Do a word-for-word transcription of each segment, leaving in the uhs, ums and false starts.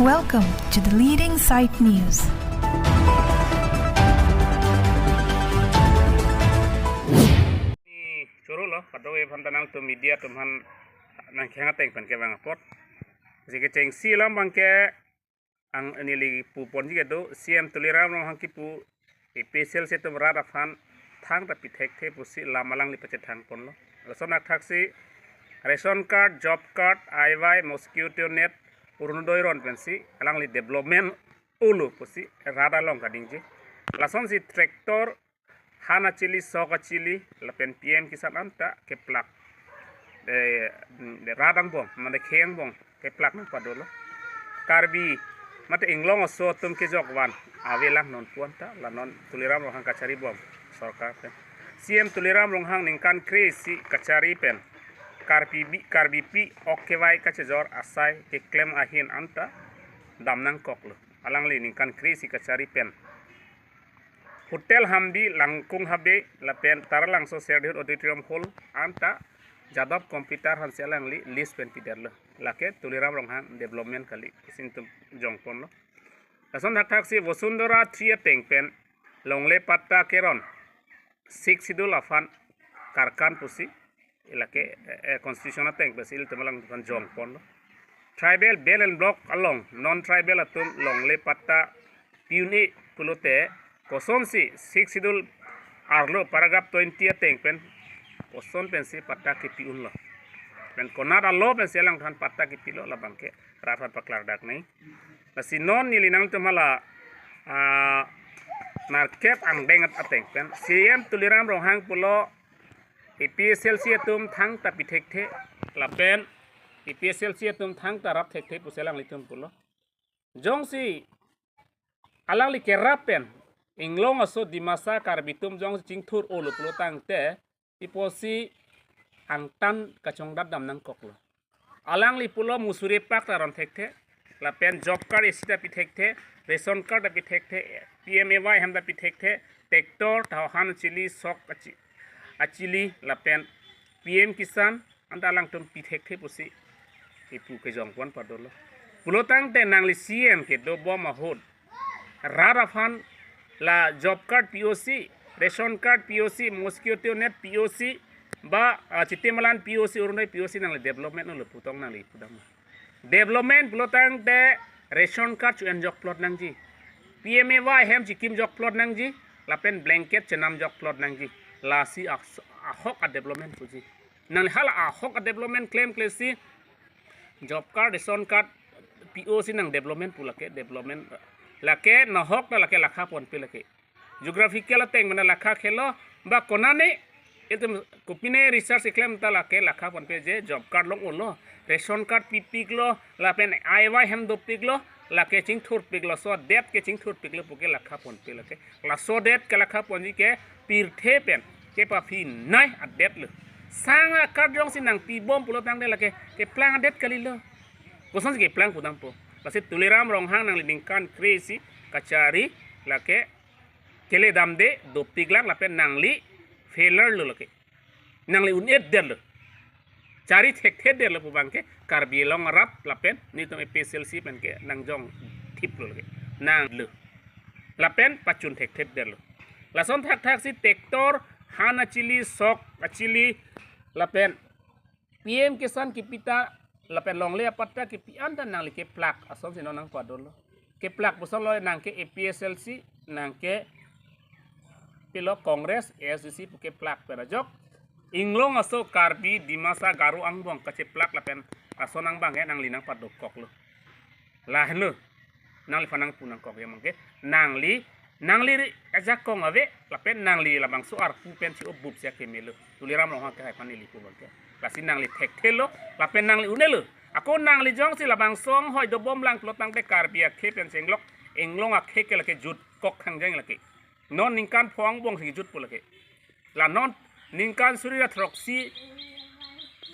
Welcome to the leading site news. Ni choro lo, kadokave aphan ta nangtum media atum aphan nangkehang ateng pen kevang apot. Jike chengsi alam abangke ang neli puponji kedo, C M Tuliram Ronghang kipu A P H L C atum rat aphan thangta pithekthe pusi lam alangli pachethang ponlo. Lason thakthaksi ration card, job card, I Y, mosquito net, Orunodoi ron pensi alangli development olo pusi rat along kadingji. Lasonsi tractor, han achili, sok achili, lapen P M Kisan anta keplak. Eh, mm, rat angbong, mane khei angbong keplak nangpadolo. Karbi, mate inglong aso atum kejok van avelang non pu anta, la non Tuliram Ronghang kachari bom sorkar pen. C M Tuliram Ronghang ningkan kre-isi kachari pen Karbipi, Karbipi ok kevai kachejor asai keklem ahin anta dam nangkoklo. Alangli ningkan kre-isi kachari pen Hotel Hamdi, Langkung Habe, lapen Taralangso Serdihun Auditorium Hall anta Jadov Computer hansi alangli lease pen pidetlo. Lake Tuliram Ronghang development kali, isin atum jongponlo. Lason thakthaksi Vasundhara three ateng pen longle patta keron Sixth Schedule aphan karkan pusi, lake, eh, eh, constitution ateng pensi ilitum alangphan jongponlo. Tribal Belt and Block along non tribal atum longle patta pi un-e pulote kosonsi Sixth Schedule arlo paragraph twenty ateng pen koson pensi patta kepi unlo, pen konat alo pensi alangphan patta kepilo, labangke rat aphan paklardak nai. Lasi non neli nangtum hala, ah, nerkep angdeng at-, ateng pen C M Tuliram Ronghang pulo A P H L C atum thangta pithekthe, lapen A P H L C atum thangta rap thekthe pusi alanglitum pulo. Jongsi alangli kerap pen inglong aso Dimasa Karbi atum jongsi chingthur olo pulo tangte, iposi angtan kachongdat dam nangkoklo. Alangli pulo musuri pak ta ron thekthe, lapen job card isi ta pithekthe, ration card ta pithekthe, P M A Y hem ta pithekthe, tractor, thahan chili, sok achi-, achili, lapen P M Kisan anta alangtum pithekthe pusi ipu kejongpon padolo. Pulo tangte nangli C M kedobom ahut rat aphan la job card P O C, ration card P O C, mosquito net P O C, ba, ah, Chitimalan P O C, Orunodoi P O C nangli development olo putong nangli pudam. Development pulo tangte ration card chu-enjok plot nangji, P M A Y hem chikimjok plot nangji, lapen blanket chenamjok plot nangji. Lasi ah-, ahok a-development puji. Nangli hala ahok a-development klemklesi job card, ration card, P O C nang development pu lake, development lake nahok ta lake lakha ponpe lake. Geographical ateng mane lakha khelo, ba konane itum kopine research keklem ta lake lakha ponpe je job card long olo, ration card pipiklo, lapen I Y hem dopiklo, lake chingthurpiklo, so det ke chingthurpiklo puke lakha ponpe lake. Laso det ke lakha ponji ke pirthe pen kepaphi nai adet lo. Sang a-card jongsi nangpibom pulo tangte lake keplang adet kalilo. Kosonsi keplang pudampo? Lasi Tuliram Ronghang nangli ningkan kre-isi kachari lake keledamde dopiklang lapen nangli failure lo lake. Nangli un-edetlo. Chari thekthedetlo pu abangke Karbi Anglong arat lapen nelitum A P H L C penke nangjongthiplo lake. Nanglo. Lapen pachun thekthedetlo. Lason thakthaksi tractor, han achili, sok achili, lapen P M Kisan kipi ta, lapen longle apatta kipi anta nangli keplak asonsi non nangpadolo. Keplak pusonlo nangke A P H L C, nangke pilo Congress, A S D C pu keplak pen ajok. Inglong aso Karbi, Dimasa, Garo angbong kacheplak lapen ason angbong ke nangli nangpadokoklo. Lahenlo. Nangliphan nangpu nangkok ya mangke. Nangli, nangli ri ajakong ave, lapen nangli labangso arpu pen si obup si akemelo. Tuliram Ronghang ke hai aphan neli pu abangke. Lasi nangli thekthelo, lapen nangli un-elo. Ako nangli jongsi labangso anghoi dobomlang pulo tangte Karbi akhei pen chenglok, Inglong akhei ke lake jutkok hangjang lake. Non ningkan pho angbong si jutpo lake. La non ningkan suri ra throksi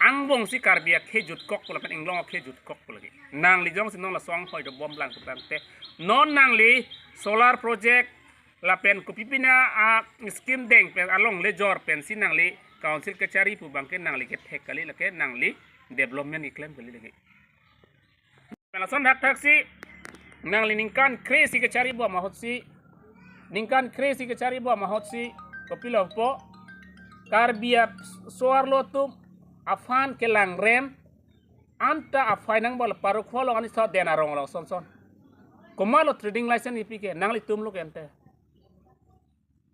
angbong si Karbi akhei jutkokpo lapen Inglong akhei jutkokpo lake. Nangli jongsi non laso anghoi dobomlang pu tangte, non nangli solar project lapen kopipine a-scheme deng pen alongle jor pensi nangli council kachari pu abangke nangli kethek kali lake, nangli development keklem kali lake. Lason thakthaksi Nangli ningkan kre-isi kachari bom ahutsi, ningkan kre-isi kachari bom ahutsi, kopilo po, Karbi aso-arlo atum aphan kelangrem, anta aphai nang bal paru khwalong ani sa den arong along son son. Komatlo trading license ipi ke, nanglitum lo ke ante.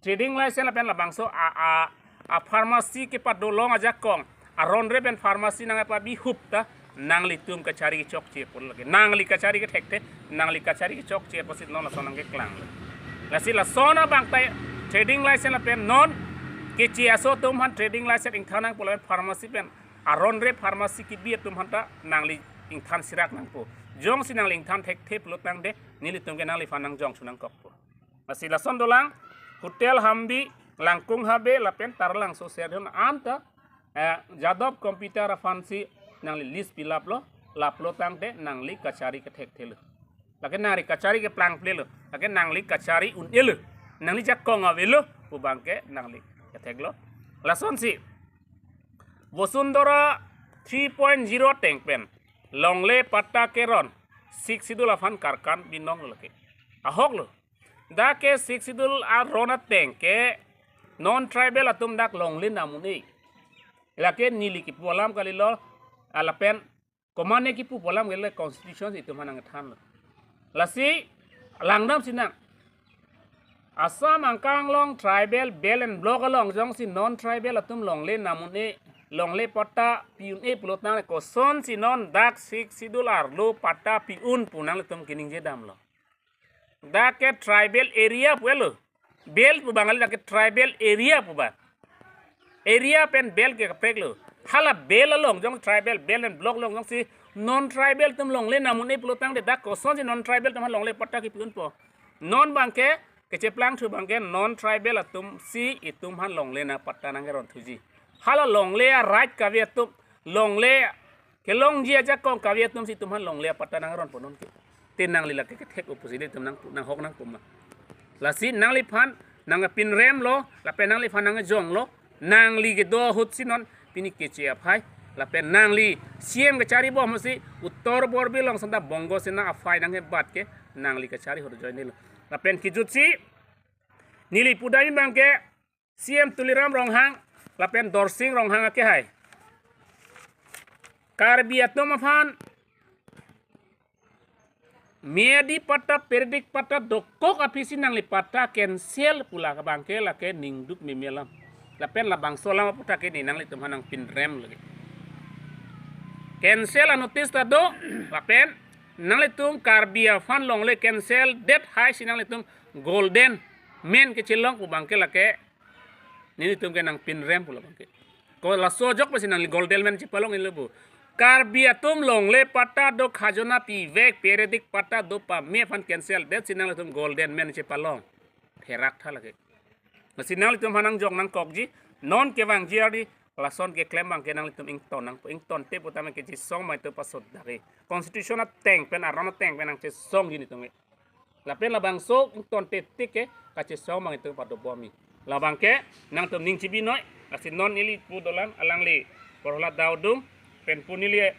Trading license lapen labangso a, a, a pharmacy kepadolong ajakong, aron re pen pharmacy nangpabi hup ta, nanglitum kachari kechokche pu lake. Nangli kachari kethekthe, nangli kachari kechokche apotsi non lason nangkeklang. Lasi lason abang ta trading license lapen non keche aso atum aphan trading license ingthan nangpo lapen pharmacy pen, aron re pharmacy kebi atum aphan ta nangli ingthan sirak nangpo. Jongsi nangli ingthan thekthe pulo tangte, nelitum ke nangliphan nangjong su nangkokpo. Lasi lason dolang, hotel Hambi, Langkung Habe, lapen Taralangso Serdihun anta, eh, Jadov Computer aphansi nangli list pilaplo, laplo tangte nangli kachari kethekthelo. Lake nangli kachari keplangplelo, lake nangli kachari un-elo, nangli jakong avelo, pu abangke nangli ketheklo. Lasonsi, Vasundhara three point zero ateng pen longle patta keron, Sixth Schedule aphan karkan binong lake. Ahoklo. Dak ke Sixth Schedule aron ateng ke non-tribal atum dak longle nam un-e. Lake neli kipu alam kalilo, lapen komatne kipu pu alam kalilo, constitution itum aphan nangthanlo. Lasi langdamsi nang. Assam angkang along tribal belt and block along jongsi non-tribal atum longle nam un-e, longle patta pi un-e pulo tangte kosonsi non dak Sixth Schedule arlo patta pi un pu nanglitum keningje damlo. Dak ke tribal area pu elo. Belt pu abang kali, dak ke tribal area pu abang. Area pen belt ke kapreklo. Hala belt along jong tribal belt and block along jongsi non-tribal atum longle nam un-e pulo tangte dak kosonsi non-tribal atum aphan longle patta kipi unpo. Non abangke, kecheplang thu abangke non-tribal atumsi itum aphan longle nangpatta nangkeron thuji. Hala longle a-right kave atum, longle kelongji ajakong kave atumsi itum aphan longle apatta nangronpo non ke. Te nangli lake kethek opposite itum nang, nanghok nangpo ma. Lasi nangliphan nangpinremlo, lapen nangliphan nangjonglo, nangli kedo ahutsi non pini keche aphai, lapen nangli C M kachari bom ahutsi Uttar Borbil along santa Bongo Sena aphai nanghebat ke nangli kachari ahut ajoinelo. Lapen kejutsi neli pudai abangke C M Tuliram Ronghang lapen Dorsing Ronghang akehai Karbi atum aphan meyadi patta, periodic patta dokok aphisi nangli patta cancel pu la abangke lake ningduk meme alam. Lapen labangso alam aputhak ke ne nanglitum aphan nangpinrem lake. Cancel a-notice ta do, lapen nanglitum Karbi aphan longle cancel det haisi nanglitum golden men kechelong pu abangke lake nelitum ke nangpinrem pu la abangke. Ko laso ajok pensi nangli golden men chepalong inlo bu. Karbi atum longle patta do, khajona pivek, periodic patta do pame aphan cancel detsi nanglitum golden men chepalong. Therak tha lake. Lasi nanglitum aphan nangjong nangkokji, non kevangji ardi, lason keklem abangke nanglitum ington nang, ingtonte putame kechesong abang itum pasot dake. Constitution ateng pen, aron ateng pen nangchesongji nelitum ke. Lapen labangso ingtonte tik ke kachesong abang itum padobom-i. La abangke nangtum ning chibi noi, lasi non neli pu dolang alangli Prahlad Daodung, pen pu neli, eh,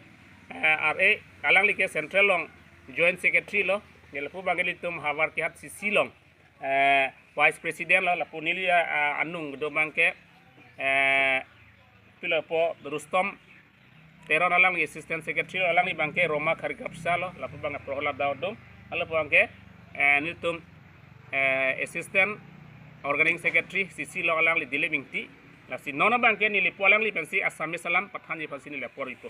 R A, alangli ke Central along Joint Secretary lo, neli pu abangke nelitum Howraghat C C along, eh, Vice President lo, lapu neli, eh, anung do abangke, eh, pilo po Rustom Teron alangli Assistant Secretary lo, alangli abangke Roma Khargapsa lo, lapu abangke Prahlad Daodung, lapu abangke, eh, nelitum, eh, Assistant Organizing Secretary C C lo alangli Dilip Ingti, lasi non abangke neli pu alangli pensi Assamese alam pathanji aphansi neli apor ipo.